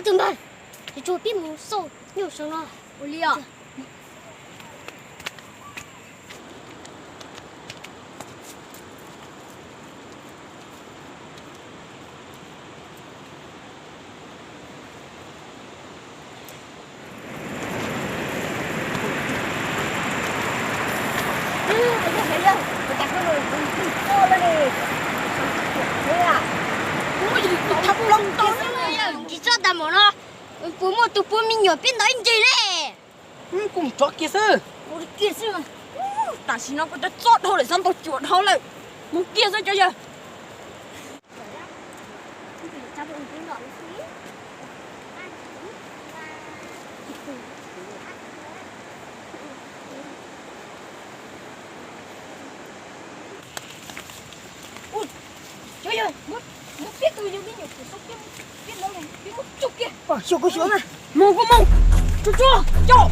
Tus npawg, tsuag tsuag peb mus xauj nyuj saum no. Ua li os. Tsis txhob dag mus no, puas muaj tus puav me nyuam peb ntawd ib ntsis ne. Kuv mus rov kiag xwb. Tam sim no kuv cov txob dhau lawm, xav ntaus cuam dhau lawm. Mus kiag xwb cov yawg. Cov yawg, muab peb tug yawg me nyuam pw xauj kiag, peb lawv peb muab tsuj kiag. Xyuas kuv xyuas na. Mus kuv mus. Tsuag tsuag coj.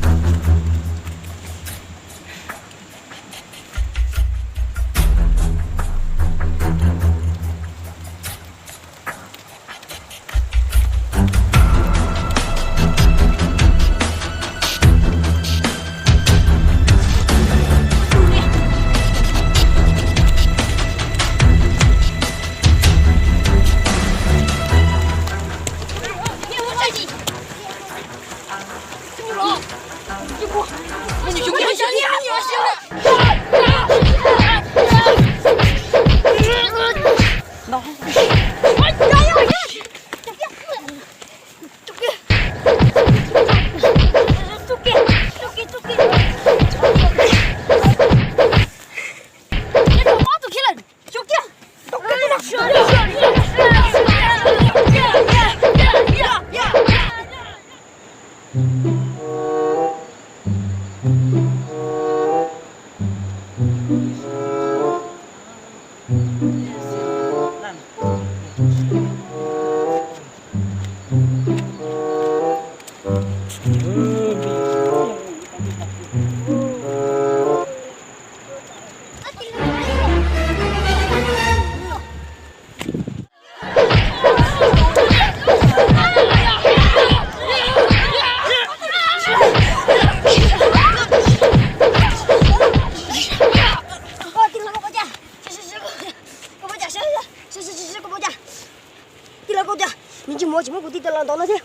Tij laug, koj tias nws tsis mus tsis muab kuv tij tij laug ntawd no thiab.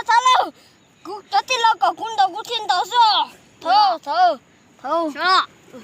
Thaum lawm, kuv cov tij laug kom kuv ntaus kuv thiaj ntaus xwb. Thaum, thaum, thaum.